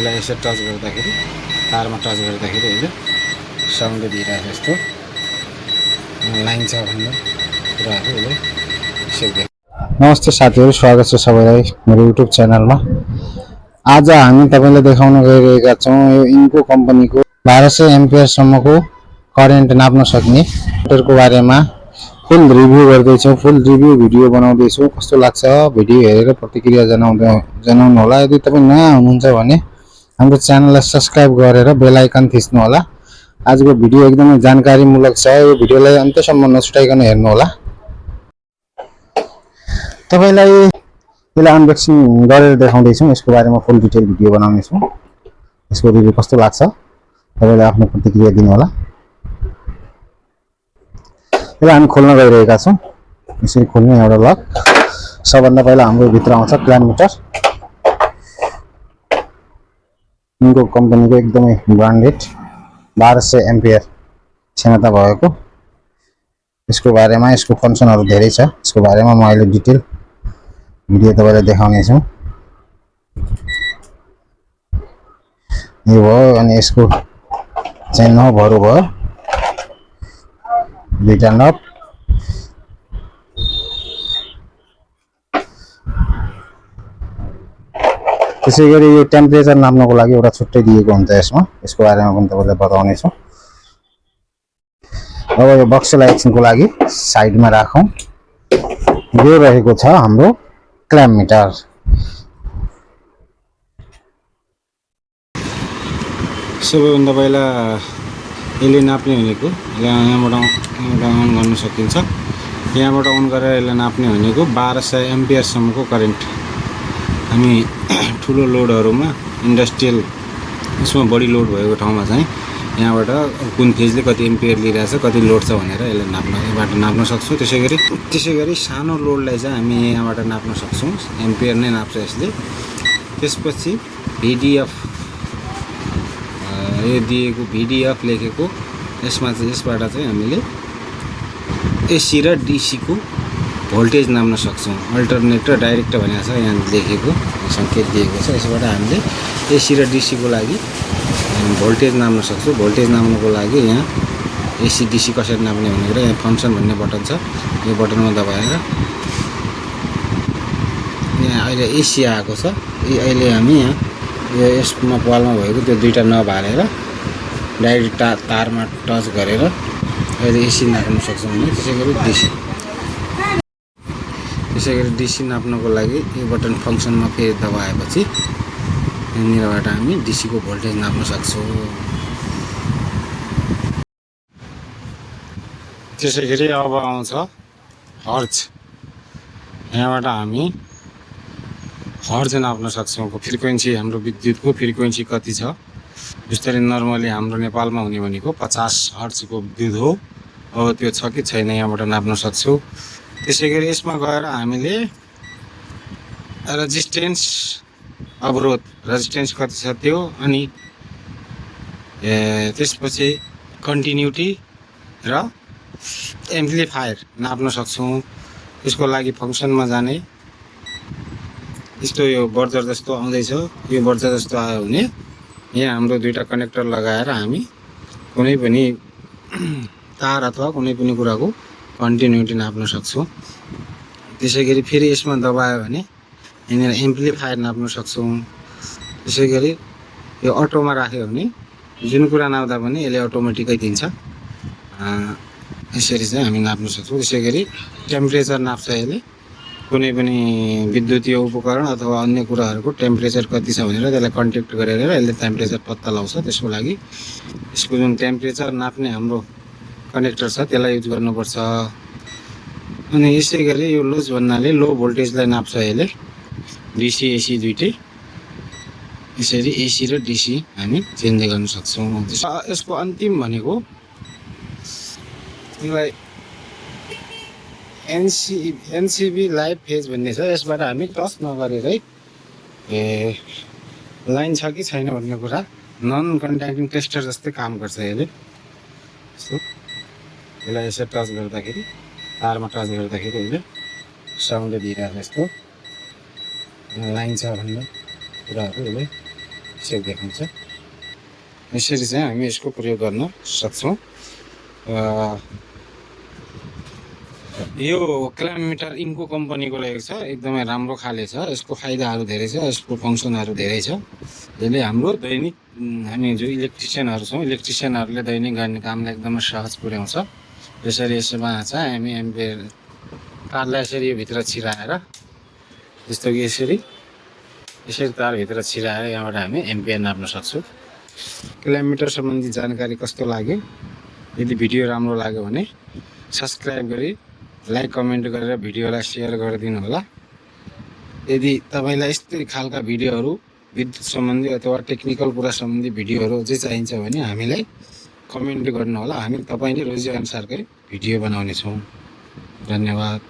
यसलाई यसरी टच गर्दाखेरि तारमा टच गर्दाखेरि यसले साउन्ड दिइरहेको जस्तो लाइन छ भन्ने कुराहरू यसले सिक्दै। नमस्ते साथीहरू, स्वागत छ सबैलाई मेरो युट्युब च्यानलमा। आज हामी तपाईँलाई देखाउन गइरहेका छौँ यो इन्को कम्पनीको 1200 एम्पियरसम्मको करेन्ट नाप्न सक्ने मोटरको बारेमा फुल रिभ्यू गर्दैछौँ। फुल रिभ्यू भिडियो बनाउँदैछु। कस्तो लाग्छ भिडियो हेरेर प्रतिक्रिया जनाउनु होला। यदि तपाईँ नयाँ हुनुहुन्छ भने हाम्रो च्यानललाई सब्सक्राइब गरेर बेल आइकन थिच्नु होला। आजको भिडियो एकदमै जानकारीमूलक छ। यो भिडियोलाई अन्त्यसम्म नछुटाइकन हेर्नु होला। तपाईलाई यसलाई अनबक्सिङ गरेर देखाउँदैछौँ। यसको बारेमा फुल डिटेल भिडियो बनाउनेछौँ। यसको रिभ्यू कस्तो लाग्छ तपाईले आफ्नो प्रतिक्रिया दिनु होला। यसलाई हामी खोल्न गइरहेका छौँ। यसरी खोल्ने एउटा लक। सबभन्दा पहिला हाम्रो भित्र आउँछ क्ल्याम्प मिटर। इन्को कम्पनीको एकदमै ब्रान्डेड 1200 एम्पियर क्षमता भएको। यसको बारेमा यसको फङ्सनहरू धेरै छ। यसको बारेमा म अहिले डिटेल भिडियो तपाईलाई देखाउने छु। यो भयो अनि यसको चाहिँ नबहरू भयो, दुईटा नब। त्यसै गरी यो टेम्परेचर नाप्नको लागि एउटा छुट्टै दिएको हुन्छ यसमा। यसको बारेमा पनि तपाईलाई बताउने छु। अब यो बक्सलाई एकछिनको लागि साइडमा राखौँ। यो रहेको छ हाम्रो क्ल्याम्प मिटर। सबैभन्दा पहिला यसले नाप्ने भनेको यहाँबाट अन गर्न सकिन्छ। यहाँबाट अन गरेर यसलाई नाप्ने भनेको 1200 एम्पियरसम्मको करेन्ट। हामी ठुलो लोडहरूमा इन्डस्ट्रियल यसमा बढी लोड भएको ठाउँमा चाहिँ यहाँबाट कुन फेजले कति एम्पियर लिइरहेछ, कति लोड छ भनेर यसलाई यहाँबाट नाप्न सक्छौँ। त्यसै गरी सानो लोडलाई चाहिँ हामी यहाँबाट नाप्न सक्छौँ। एम्पियर नै नाप्छ यसले। त्यसपछि भिडिएफ यो दिएको भिडिएफ लेखेको यसबाट चाहिँ हामीले एसी र डीसीको भोल्टेज नाप्न सक्छौँ। अल्टरनेट र डाइरेक्ट भनेको छ यहाँ लेखेको सङ्केत दिएको छ। यसबाट हामीले एसी र डीसीको लागि भोल्टेज नाप्न सक्छौँ। भोल्टेज नाप्नको लागि यहाँ एसी डीसी कसरी नाप्ने भनेर यहाँ फङ्सन भन्ने बटन छ। यो बटनमा दबाएर यहाँ अहिले एसी आएको छ। अहिले हामी यहाँ यो यसमा वालमा भएको त्यो दुईटा नब हालेर डाइरेक्ट तारमा टच गरेर अहिले एसी नाप्न सक्छौँ भने। त्यसै गरी डीसी नाप्नको लागि यो बटन फङ्सनमा फेरि दबाएपछि यहाँनिरबाट हामी डीसीको भोल्टेज नाप्न सक्छौँ। त्यसै गरी अब आउँछ हर्ज। यहाँबाट हामी हर्ज नाप्न सक्छौँ। फ्रिक्वेन्सी हाम्रो विद्युतको फ्रिक्वेन्सी कति छ। जसरी नर्मली हाम्रो नेपालमा हुने भनेको 50 हर्जको विद्युत हो। अब त्यो छ कि छैन यहाँबाट नाप्न सक्छौँ। त्यसै गरी यसमा गएर हामीले रेजिस्टेन्स अवरोध रेजिस्टेन्स कति छ त्यो, अनि त्यसपछि कन्टिन्युटी र एम्प्लिफायर नाप्न सक्छौँ। यसको लागि फङ्सनमा जाने यस्तो यो बर्जर जस्तो आउँदैछ। यो बर्जर जस्तो आयो भने यहाँ हाम्रो दुईटा कनेक्टर लगाएर हामी कुनै पनि तार अथवा कुनै पनि कुराको कन्टिन्युटी नाप्न सक्छौँ। त्यसै गरी फेरि यसमा दबायो भने यहाँनिर एम्प्लिफायर नाप्न सक्छौँ। त्यसै गरी यो अटोमा राख्यो भने जुन कुरा नाप्दा पनि यसले अटोमेटिकै दिन्छ। यसरी चाहिँ हामी नाप्न सक्छौँ। त्यसै गरी टेम्परेचर नाप्छ यसले। कुनै पनि विद्युतीय उपकरण अथवा अन्य कुराहरूको टेम्परेचर कति छ भनेर त्यसलाई कन्ट्याक्ट गरेर यसले टेम्परेचर पत्ता लगाउँछ। त्यसको लागि यसको जुन टेम्परेचर नाप्ने हाम्रो कनेक्टर छ त्यसलाई युज गर्नुपर्छ। अनि यसै गरी यो लुज भन्नाले लो भोल्टेजलाई नाप्छ यसले। डीसी एसी दुइटै। यसरी एसी र डीसी हामी चेन्ज गर्न सक्छौँ। यसको अन्तिम भनेको यसलाई एनसिबी लाइभ फेज भन्ने छ। यसबाट हामी टच नगरेरै लाइन छ कि छैन भन्ने कुरा नन कन्ट्याक्टिङ टेस्टर जस्तै काम गर्छ यसले। यसलाई यसरी टच गर्दाखेरि तारमा टच गर्दाखेरि यसले साउन्ड दिइरहेको जस्तो लाइन छ भन्ने कुराहरू यसले यसरी देखाउँछ। यसरी चाहिँ हामी यसको प्रयोग गर्न सक्छौँ। यो क्ल्याममिटर इन्को कम्पनीको रहेको छ, एकदमै राम्रो खाले छ। यसको फाइदाहरू धेरै छ, यसको फङ्सनहरू धेरै छ। यसले हाम्रो दैनिक हामी जो इलेक्ट्रिसियनहरू छौँ, इलेक्ट्रिसियनहरूले दैनिक गर्ने कामलाई एकदमै सहज पुर्याउँछ। यसरी यसमा चाहिँ हामी एम्पियर तारलाई यसरी यो भित्र छिराएर, जस्तो कि यसरी तारभित्र छिराएर यहाँबाट हामी एम्पियर नाप्न सक्छौँ। क्ल्याममिटर सम्बन्धी जानकारी कस्तो लाग्यो? यदि भिडियो राम्रो लाग्यो भने सब्सक्राइब गरी लाइक कमेन्ट गरेर भिडियोलाई सेयर गरिदिनु होला। यदि तपाईँलाई यस्तै खालका भिडियोहरू विद्युत सम्बन्धी अथवा टेक्निकल कुरा सम्बन्धी भिडियोहरू अझै चाहिन्छ भने हामीलाई कमेन्ट गर्नुहोला। हामी तपाईँले रोजी अनुसारकै भिडियो बनाउनेछौँ। धन्यवाद।